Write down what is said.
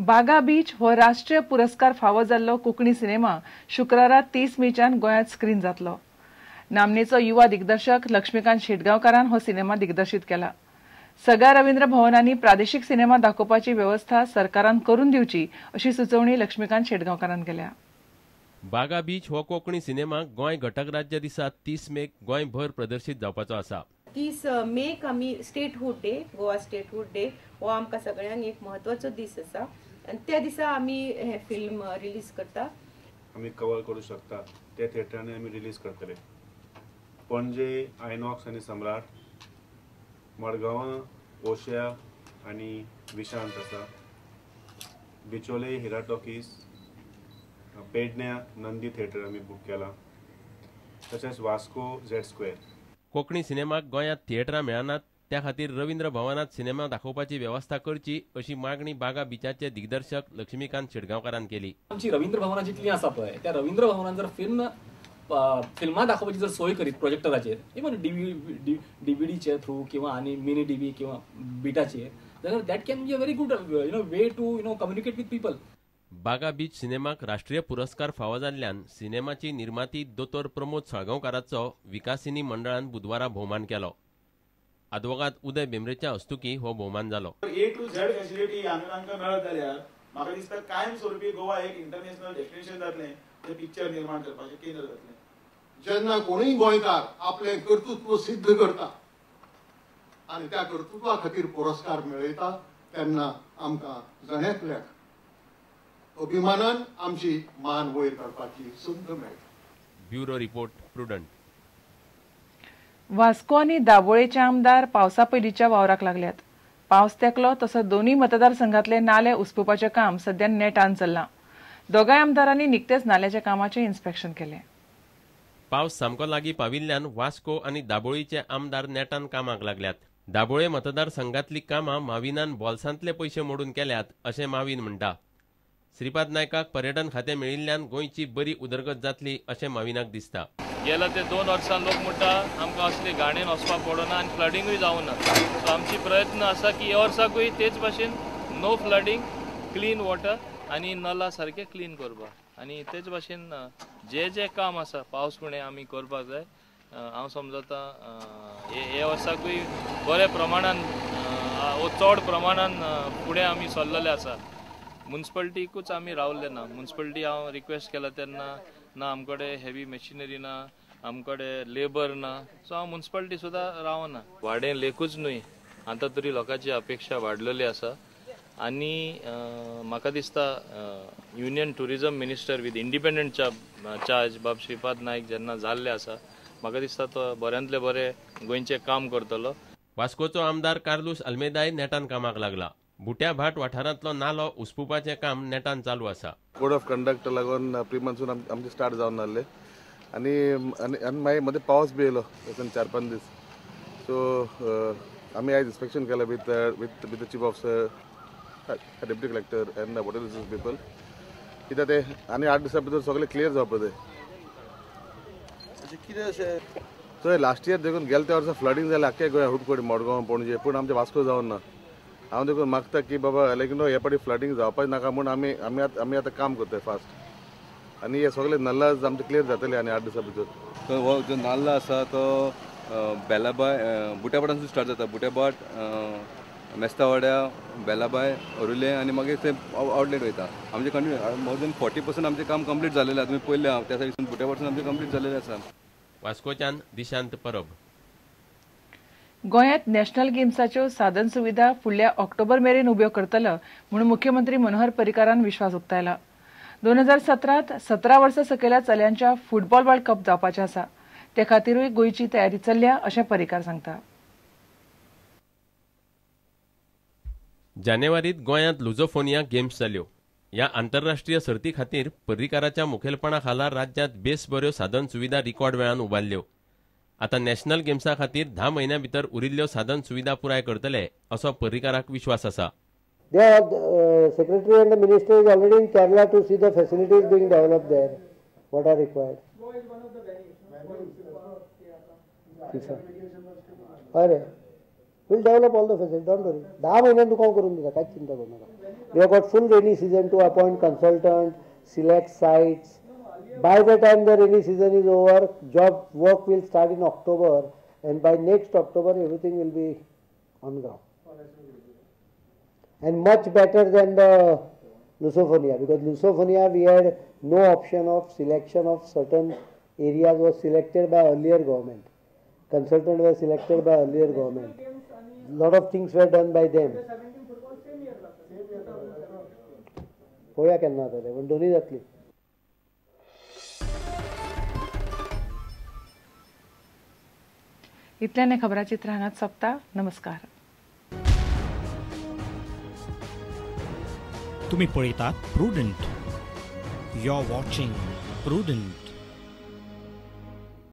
Baga beach हो राष्ट्रीय पुरस्कार फावो जाल्लो कोंकणी सिनेमा शुक्रारा 30 मेच्यान गोंयांत स्क्रीन जातलो. नामनेचो युवा दिग्दर्शक लक्ष्मीकांत शेटगांवकारान हो सिनेमा दिग्दर्शीत केला. सगळ्या रवींद्र भवनांनी प्रादेशिक सिनेमा दाखोवपाची वेवस्था सरकारान करून दिवची अशी सुचोवणी लक्ष्मीकांत शेटगांवकारान केल्या. बागा बीच हो कोंकणी सिनेमा गोंय घटक राज्य दिसा 30 मेक गोंयभर प्रदर्शीत जावपाचो आसा. 30 मेक आमी statehood day, Goa statehood day हो आमकां सगळ्यांक एक म्हत्वाचो दीस आसा आनी त्या दिसा आमी हे फिल्म रिलीज करता. आमी कवर करूं शकता त्या थिएटरांनी आमी रिलीज करतले. पणजे आयनॉक्स आनी सम्राट, मडगांवां ओशिया आनी विशांत आसा, बिचोले हिरा टॉकीज, पेडण्या नंदी थिएटर आमी बूक केला, तशेंच वास्को झेड स्क्वेअर. कोंकणी सिनेमाक गोंयांत थिएटरां मेळनात त्या खातीर रवींद्र भवनांत सिनेमा दाखोवपाची वेवस्था करची अशी मागणी बागा बीचाचे दिग्दर्शक लक्ष्मीकांत शेटगांवकारान केली. आमची रवींद्र भवनां जितलीं आसा पळय त्या रवींद्र भवनान जर फिल्मां दाखोवपाची जर सोय करीत प्रोजेक्टराचेर, इवन डीव्हीडीचे थ्रू किंवा आनी मिनी डीव्ही किंवा बिटाचेर, जाल्यार that can be a very good way to communicate with people. Baga beach सिनेमाक राष्ट्रीय पुरस्कार फावो जाल्ल्यान सिनेमाची निर्माती दोतोर प्रमोद साळगांवकाराचो विकासिनी मंडळान बुधवारा भोवमान केलो. आदवोगाद उदय बेमरेच्या हस्तुकी हो भोवमान जालो. ए टू झेड फॅसिलिटी हांगा तांकां मेळत जाल्यार म्हाका दिसता कायम स्वरुपी गोवा एक इंटरनॅशनल डेस्टिनेशन जातलें, तें पिक्चर निर्माण करपाचें केंद्र जातलें. जेन्ना कोणूय गोंयकार आपलें कर्तृत्व सिद्ध करता आनी त्या कर्तृत्वा खातीर पुरस्कार मेळयता तेन्ना आमकां जण एकल्याक अभिमानान आमची मान वयर काडपाची संद मेळटा. Bureau report, Prudent. Vasco आनी दाबोळेचे आमदार पावसा पयलींच्या वावराक लागल्यात. पावस तेंकलो तसो दोनूय मतदारसंघातले नाले उसपुपाचें काम सद्या नेटान चल्लां. दोगांय आमदारांनी निकतेच नाल्याच्या कामाचें इन्स्पेक्शन केलें. पावस सामको लागीं पाविल्ल्यान वास्को आनी दाबोळीचे आमदार नेटान कामाक लागल्यात. दाबोळे मतदारसंघातली कामां माविनान बोल्सांतले पयशे मोडून केल्यात अशें माविन म्हणटा. श्रीपाद नायकाक पर्यटन खातें मेळिल्ल्यान गोंयची बरी उदरगत जातली अशें माविनाक दिसता. गेल्या ते 2 वर्सां लोक म्हणटा आमकां असली गाणेन वचपाक पडना आनी फ्लडिंगूय जावना. सो आमची प्रयत्न आसा की ह्या वर्साकूय तेच भाशेन नो फ्लडींग, क्लीन वॉटर आनी नला सारकें क्लीन करपाक आनी तेच भाशेन जे जे काम आसा पावस फुडें आमी करपाक जाय. हांव समजता हे वर्साकूय बऱ्या प्रमाणान चड प्रमाणान फुडें आमी सरलेले आसा. मुन्सिपालिटीकूच आमी रावले ना. मुन्सिपालिटी हांव रिक्वेस्ट केला तेन्ना ना आमकडे हेवी मशिनरी ना, आमकडे लेबर ना, सो हांव मुन्सिपालिटी सुद्दां रावना. वाडें लेकूच न्हय, आतां तरी लोकांची अपेक्षा वाडलेली आसा आनी म्हाका दिसता union tourism minister with independent charge बाब श्रीपाद नायक जेन्ना जाल्ले आसा म्हाका दिसता तो बऱ्यांतले बरें गोंयचें काम करतलो. वास्कोचो आमदार कार्लूस आल्मेदाय नेटान कामाक लागला. बुट्या भाट वाठारांतलो नालो उसपुपाचें काम नेटान चालू आसा. कोड ऑफ कंडक्ट लागून प्री मान्सून आमचे स्टार्ट जावन नासले आनी आनी मागीर मदें पावस बी येयलो 4-5 दीस. सो आमी आयज इन्स्पेक्शन केलें with with with the chief officer, deputy collector and water resource people. कित्याक ते आनी 8 दिसां भितर सगळें क्लियर जावपा जाय. कितें अशें चोय लास्ट इयर देखून गेले त्या वर्सा फ्लडींग जालें आख्खे गोंया, हुडकोडी, मडगांव, पणजे, पूण आमचें वास्को जावन ना. हांव देखून मागता की बाबा लायक नो हे पाटी फ्लडींग जावपाक नाका म्हूण आमी आमी आमी आतां काम करताय फास्ट आनी हे सगळे नल्ला आमचे क्लियर जातले आनी 8 दिसां भितर. हो जो नाल्ला आसा तो बेलाबाय बुट्याभाटांसून स्टार्ट जाता. बुट्याभाट, मेस्तावाड्या, बेलाबाय, अरुले आनी मागीर थंय आउटलेट वयता. आमचें कंटिन्यू मोर देन 40% आमचें काम कंप्लीट जालेलें आसा. तुमी पयलें त्या सायडीसून बुट्याभाटसून आमचें कंप्लीट जालेलें आसा. वास्कोच्यान दिशांत परब. गोंयांत नॅशनल गेम्साच्यो साधन सुविधा फुडल्या ऑक्टोबर मेरेन उब्यो करतले म्हूण मुख्यमंत्री मनोहर पर्रीकारान विश्वास उक्तायला. 2017त 17 वर्सां सकयल्या चल्यांच्या फुटबॉल वर्ल्ड कप जावपाचें आसा. ते खातीरूय गोंयची तयारी चल्ल्या अशें पर्रीकार सांगता. जानेवारीत गोंयांत लुझोफोनिया गेम्स जाल्यो. ह्या आंतरराष्ट्रीय सर्ती खातीर पर्रीकाराच्या मुखेलपणा खाला राज्यांत बेस बऱ्यो साधन सुविधा रिकॉर्ड वेळान उबारल्यो. आतां नॅशनल गेम्सा खातीर 10 म्हयन्यां भितर उरिल्ल्यो साधन सुविधा पुराय करतले असो पर्रीकाराक विश्वास आसा. The secretary and the minister is already in Kerala to see the facilities being developed there, what are required. अरे Will develop all the facility, don't worry. 10 म्हयन्यान तुका हांव करून दिता, कांयच चिंता करूं नाका. We have got full rainy season to appoint consultant, select sites. By the time the rainy season is over, job work will start in October, and by next October everything will be on ground. And much better than the Lusofonia, because Lusofonia we had no option of selection of certain areas was selected by earlier government. Consultant were selected by earlier government. Lot of things were done by them. पळोवया केन्ना जाता तें, पण दोनूय जातली. इतल्यान हें खबराचित्र हांगाच सोंपता. नमस्कार. तुम्ही पळयतात Prudent. You are watching Prudent.